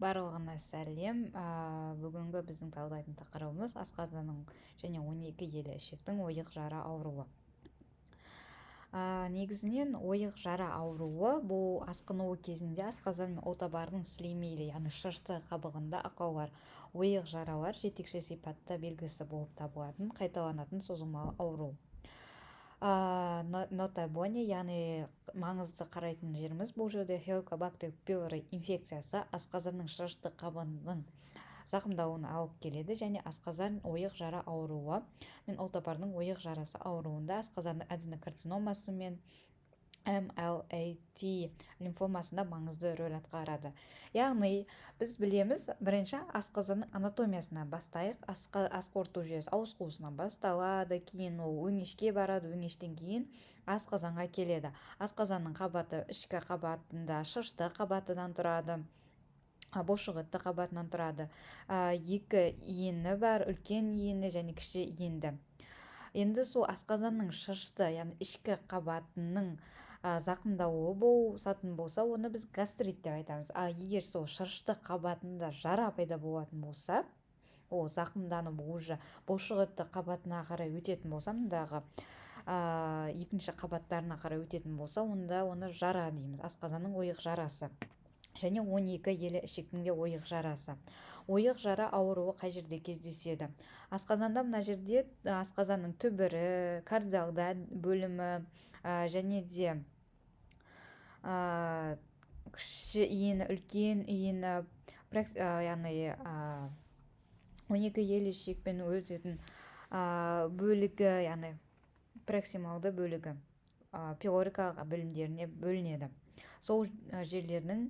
Барлығына сәлем! Бүгінгі біздің талдайтын тақырыбымыз: асқазанның және 12 елі ішектің ойық жара ауруы. Негізінен ойық жара ауруы бұл асқынуы кезінде асқазан мен ұлтабардың сілемейлі, яғни шырышты қабығында ақаулар, ойық жаралар жетекші сипатта белгісі болып табылатын қайталанатын созылмалы ауру. Nota bene, яғни маңызды қарайтын жеріміз бұл жерде Helicobacter pylori инфекциясы асқазанның шырышты қабығының зақымдалуына алып келеді және асқазан ойық жара ауруы мен ұлтабардың ойық жарасы ауруында, асқазанның аденокарциномасы мен MLAT лимфомасында маңызды рөл атқарады. Яғни біз білеміз, бірінші асқазанның анатомиясынан бастайық. Ас қорыту жүйесі ауыз қуысынан басталады, кейін ол өңешке барады, өңештен кейін асқазанға келеді. Асқазанның қабаты ішкі қабатында шырышты қабатынан тұрады, бұлшықетті қабатынан тұрады. Екі иені бар: үлкен иені және кіші иенді. Енді сол асқазанның шырышты, яғни ішкі қабатының зақымдалуы болатын болса, оны біз гастрит деп айтамыз. Ал егер сол шырышты қабатында жара пайда болатын болса, ол зақымданып, уже бұлшықетті қабатына қарай өтетін болса, мындағы екінші қабаттарына қарай өтетін болса, онда оны жара дейміз, асқазанның ойық жарасы және 12 елі ішектің де ойық жарасы. Ойық жара ауруы қай жерде кездеседі? Асқазанда, мына жерде асқазанның түбірі, кардиалды бөлімі және де кіші иені, үлкен иені, яғни 12 елі ішекпен өтетін бөлігі, яғни проксималды бөлігі, пилорикалық бөлімдеріне бөлінеді. Сол жерлердің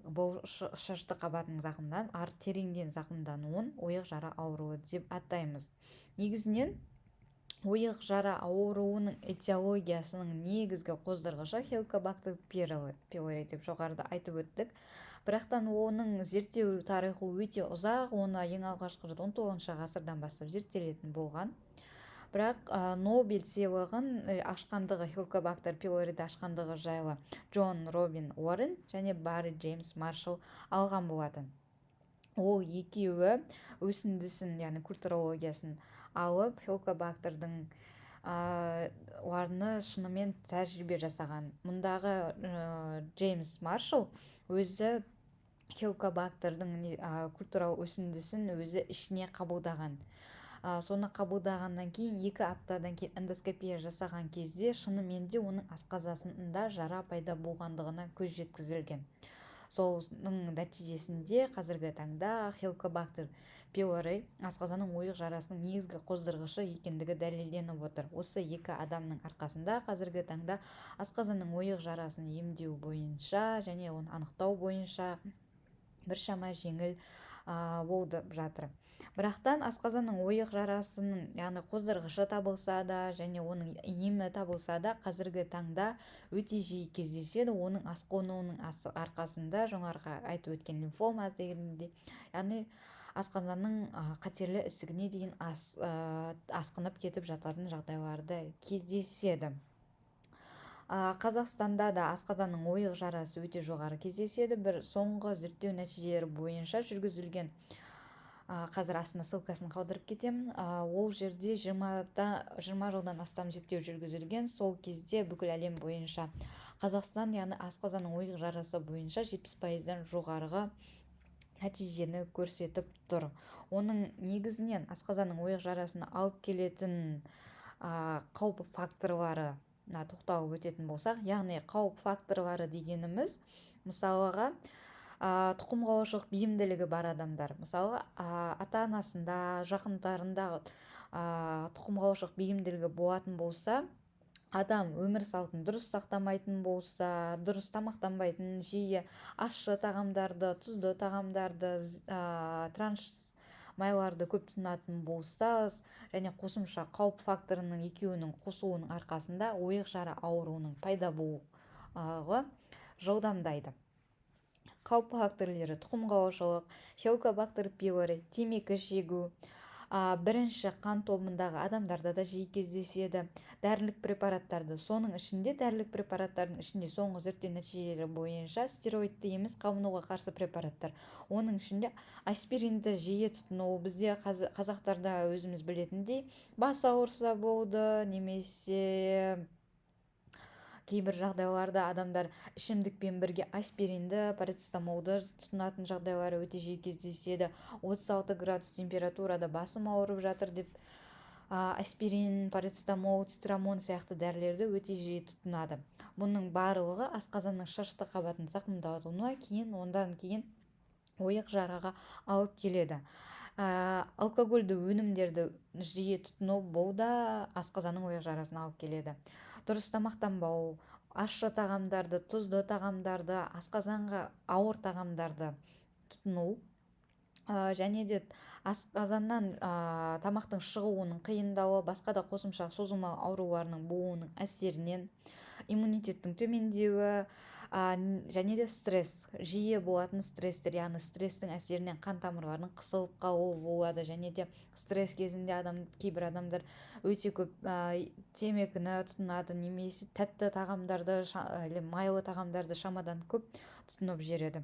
бұл шырышты қабатының зақымдан тереңден зақымдануын ойық жара ауруы деп атаймыз. Негізінен ойық жара ауруының этиологиясының негізгі қоздырғышы Хеликобактер пилори деп жоғарыда айтып өттік. Бірақтан оның зерттеу тарихы өте ұзақ. Оны ең алғашқы рет 19 ғасырдан бастап зерттелетін болған. Бірақ Нобель сыйлығын ашқандығы, Хеликобактер пилориді ашқандығы жайлы Джон Робин Уоррен және Барри Джеймс Маршалл алған болатын. Ол екеуі өсіндісін, яғни культурологиясын алып, хеликобактердің оларны шынымен тәжірибе жасаған. Мұндағы Джеймс Маршалл өзі хеликобактердің культура өсіндісін өзі ішіне қабылдаған. Соны қабылдағаннан кейін, 2 аптадан кейін эндоскопия жасаған кезде шынымен де оның асқазанында жара пайда болғандығына көз жеткізілген. Соның нәтижесінде қазіргі таңда Хеликобактер пилори асқазанның ойық жарасының негізгі қоздырғышы екендігі дәлелденіп отыр. Осы екі адамның арқасында қазіргі таңда асқазанның ойық жарасын емдеу бойынша және оны анықтау бойынша біршама жеңіл болды жатыр. Бірақтан асқазанның ойық жарасының, яғни қоздырғышы табылса да және оның емі табылса да, қазіргі таңда өте жиі кездеседі. Оның асқынуының арқасында жоғарғы айтып өткен лимфома дегендей, яғни асқазанның қатерлі ісігіне дейін асқынып кетіп жататын жағдайлар кездеседі. Қазақстанда да асқазанның ойық жарасы өте жоғары кездеседі. Бір соңғы зерттеу нәтижелері бойынша жүргізілген, қазір астына ссылкасын қалдырып кетемін, ол жерде 20 жылдан астам зерттеу жүргізілген. Сол кезде бүкіл әлем бойынша Қазақстан, яғни асқазанның ойық жарасы бойынша 70%-дан жоғарғы нәтижені көрсетіп тұр. Оның негізінен асқазанның ойық жарасына алып келетін қауіп факторларына тоқталып өтетін болсақ, яғни қауіп факторлары дегеніміз, мысалға, тұқым қуалаушылық бейімділігі бар адамдар, мысалы, ата анасында, жақындарында тұқым қуалаушылық бейімділігі болатын болса, адам өмір салтын дұрыс сақтамайтын болса, дұрыс тамақтанбайтын, жиі ащы тағамдарды, тұзды тағамдарды, транс майларды көп тұтынатын болса және қосымша қауіп факторының екеуінің қосылуының арқасында ойық жара ауруының пайда болуы жылдамдайды. Қауіп факторлері: тұқым қуалаушылық, Хеликобактер пилори, темекі шегу, Бірінші қан тобындағы адамдарда да жиі кездеседі. Дәрілік препараттарды, соның ішінде дәрілік препараттардың ішінде соңғы зерттеу нәтижелері бойынша стероидты емес қабынуға қарсы препараттар, оның ішінде аспиринді жиі тұтыну. Бізде, қазақтарда, өзіміз білетіндей, бас ауырса болды немесе кейбір жағдайларда адамдар ішімдікпен бірге аспиринді, парацетамолды тұтынатын жағдайлары өте жиі кездеседі. 36 градус температурада басым ауырып жатыр деп аспирин, парацетамол, цитрамон сияқты дәрілерді өте жиі тұтынады. Бұның барлығы асқазанның шырышты қабатын зақымдауына, кейін ондан кейін ойық жараға алып келеді. Алкогольді өнімдерді жиі тұтыну, бұл да асқазанның ойық жарасына алып келеді. Дұрыс тамақтанбау, ащы тағамдарды, тұзды тағамдарды, асқазанға ауыр тағамдарды тұтыну және де асқазаннан тамақтың шығуының қиындауы, басқа да қосымша созылмалы ауруларының болуының әсерінен, иммунитеттің төмендеуі және де стресс, жиі болатын стресстер, яғни стресстің әсерінен қан тамырларының қысылып қалуы болады. Және де стресс кезінде кейбір адамдар өте көп темекіні тұтынады немесе тәтті тағамдарды или майлы тағамдарды шамадан көп тұтынып жібереді.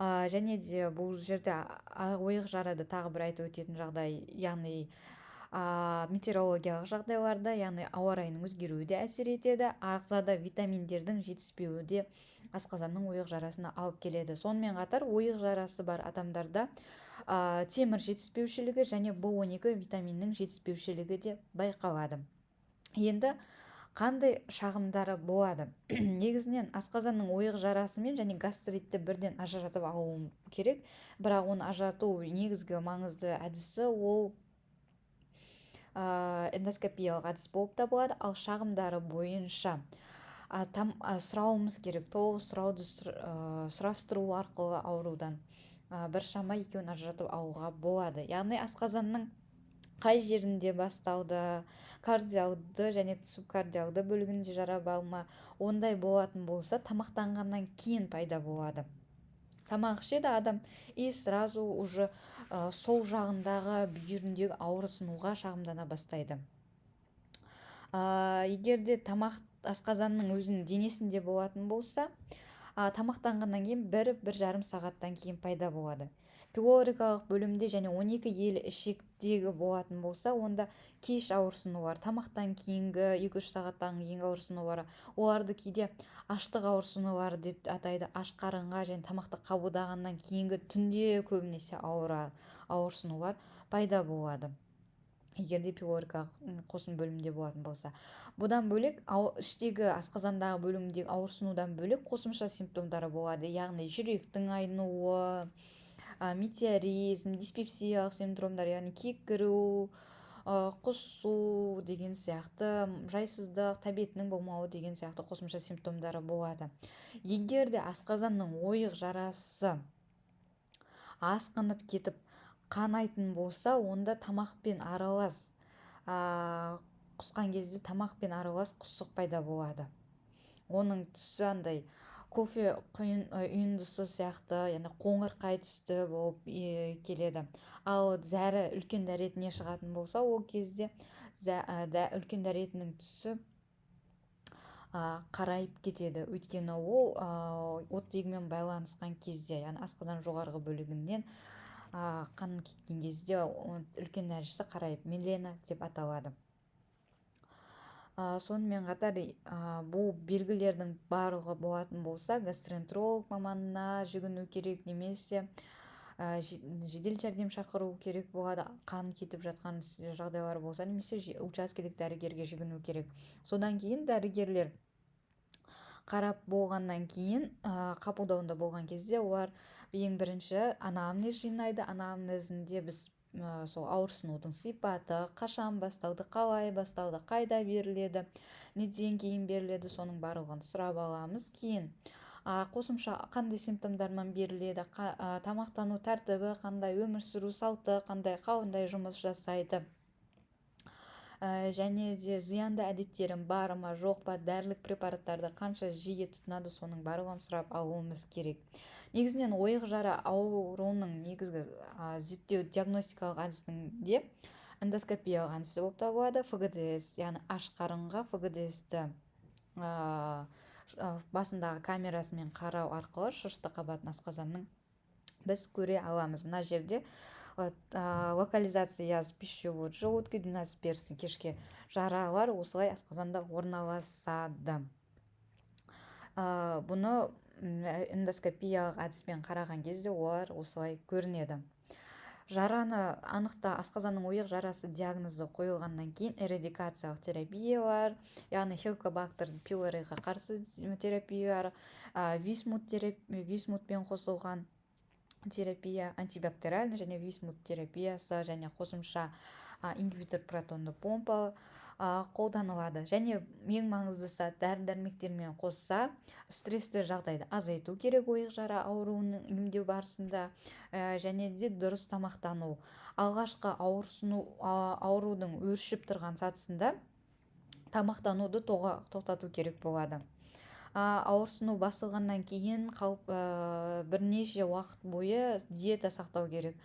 Және де бұл жерде ойық жарада тағы бір айтып өтетін жағдай, яғни метеорологиялық жағдайларда, яғни ауа райының өзгеруі де әсер етеді. Ағзада витаминдердің жетіспеуі де асқазанның ойық жарасына алып келеді. Сонымен қатар ойық жарасы бар адамдарда темір жетіспеушілігі және B12 витаминінің жетіспеушілігі де байқалады. Енді қандай шағымдары болады? Негізінен асқазанның ойық жарасымен және гастритті бірден ажыратып алу керек, бірақ оны ажырату негізгі маңызды әдісі ол эндоскопиялық әдіс болып табылады. Ал шағымдары бойынша сұрауымыз керек, толық сұрауды сұрастыру арқылы аурудан біршама екеуін ажыратып алуға болады. Яғни асқазанның қай жерінде басталды, кардиалды және субкардиалды бөлігінде жара бар ма? Ондай болатын болса, тамақтанғаннан кейін пайда болады. Тамақ ішеді адам и сразу уже сол жағындағы бүйіріндегі ауырсынуға шағымдана бастайды. Егер де тамақ асқазанның өзінің денесінде болатын болса, тамақтанғаннан кейін 1-1,5 сағаттан кейін пайда болады. Пилорикалық бөлімде және 12 елі ішектегі болатын болса, онда кеш ауырсынулар, тамақтан кейінгі 2-3 сағаттан кейінгі ауырсынулар. Оларды кейде аштық ауырсынулары деп атайды. Аш қарынға және тамақты қабылдағаннан кейінгі түнде көбінесе ауырсынулар пайда болады, егер де пилорикалық қосын бөлімінде болатын болса. Бұдан бөлек, іштегі асқазандағы бөліміндегі ауырсынудан бөлек қосымша симптомдары болады, яғни жүректің айнуы, метеоризм, диспепсиялық синдромдар, яғни кекіру, құсу деген сияқты, жайсыздық, тәбетінің болмауы деген сияқты қосымша симптомдары болады. Егер де асқазанның ойық жарасы асқынып кетіп, қанайтын болса, онда тамақпен аралас құсқан кезде тамақпен аралас құсық пайда болады. Оның түсі андай кофе ұйындысы сияқты, яғни қоңырқай түсті болып келеді. Ал зәрі үлкен дәретіне шығатын болса, ол кезде үлкен дәретінің түсі қарайып кетеді, өйткені ол оттегімен байланысқан кезде, яғни асқазан жоғарғы бөлігінен қан кеткен кезде үлкен нәжісі қарайып, мелена деп аталады. Сонымен қатар бұл белгілердің барлығы болатын болса, гастроэнтеролог маманына жүгіну керек немесе жедел жәрдем шақыру керек болады, қан кетіп жатқан жағдайлар болса, немесе учаскелік дәрігерге жүгіну керек. Содан кейін дәрігерлер қарап болғаннан кейін, қабылдауында болған кезде олар ең бірінші анамнез жинайды. Анамнезінде біз сол ауырсынудың сипаты, қашан басталды, қалай басталды, қайда беріледі, неден кейін беріледі, соның барлығын сұрап аламыз. Кейін қосымша қандай симптомдармен беріледі, тамақтану тәртібі қандай, өмір сүру салты қандай, қандай жұмыс жасайды. Және де зиянды әдеттерім бар ма, жоқ па, дәрілік препараттарды қанша жиі тұтынады, соның барлығын сұрап алуымыз керек. Негізінен ойық жара ауруының негізгі зерттеу диагностикалық әдісінде эндоскопиялық әдісі болып табылады. ФГДС, яғни аш қарынға ФГДС-ті басындағы камерасымен қарау арқылы шырышты қабатын асқазанның біз көре аламыз. Мына жерде локализация язв пищевод, желудке, двенадцатиперстной кишке, жаралар осылай асқазанда орналасады. Бұны эндоскопиялық әдіспен қараған кезде олар осылай көрінеді. Жараны анықта, асқазанның ойық жарасы диагнозы қойылғаннан кейін эрадикациялық терапиялар, яғни хеликобактер пилориға қарсы терапиялар, висмут, висмутпен қосылған терапия, антибактериальный және висмут терапиясы және қосымша ингибитор протонды помпа қолданылады. Және ең маңыздысы, дәрі дәрмектермен қоса стрессті жағдайды азайту керек ойық жара ауруын емдеу барысында. Және де дұрыс тамақтану. Алғашқы ауырсыну, аурудың өршіп тұрған сатысында тамақтануды тоқтату керек болады. Ауырсыну басылғаннан кейін қалып, бірнеше уақыт бойы диета сақтау керек.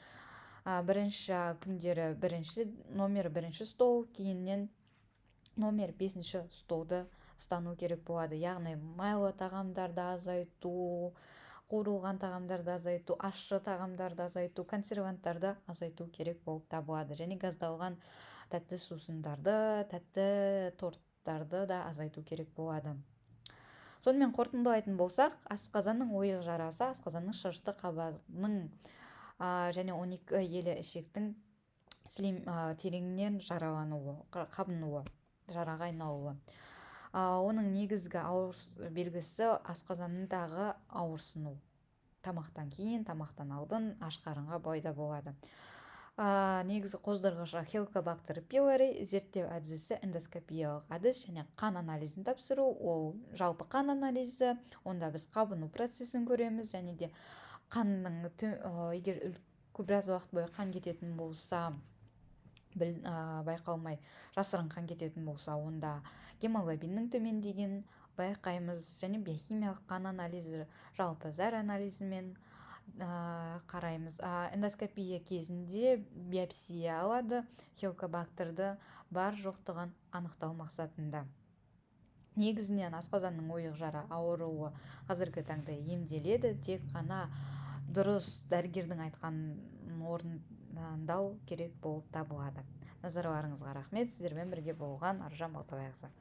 Бірінші күндері бірінші номер бірінші стол, кейіннен номер бесінші столды ұстану керек болады. Яғни майлы тағамдарды азайту, қуырылған тағамдарды азайту, ащы тағамдарды азайту, консерванттарды азайту керек болып табылады. Және газдалған тәтті сусындарды, тәтті торттарды да азайту керек болады. Сонымен, қорытындылайтын болсақ, асқазанның ойық жарасы асқазанның шырышты қабатының және 12 елі ішектің сілем тереңінен жаралануы, қабынуы, жараға айналуы. Оның негізгі ауыр белгісі асқазанындағы ауырсыну, тамақтан кейін, тамақтан алдын, аш қарынға пайда болады. Негізгі қоздырғышы хеликобактер пилори. Зерттеу әдісі эндоскопиялық әдіс және қан анализін тапсыру. Ол жалпы қан анализі, онда біз қабыну процесін көреміз. Және де қанның, егер біраз уақыт бойы қан кететін болса, байқалмай жасырын қан кететін болса, онда гемоглобиннің төмендегенін байқаймыз. Және биохимиялық қан анализі, жалпы зәр анализімен қараймыз. Эндоскопия кезінде биопсия алады хеликобактерді бар жоқтығын анықтау мақсатында. Негізінен асқазанның ойық жара ауруы қазіргі таңда емделеді, тек қана дұрыс дәрігердің айтқанын орындау керек болып табылады. Назарларыңызға рахмет! Сіздермен бірге болған Аружан Балтабайқызы.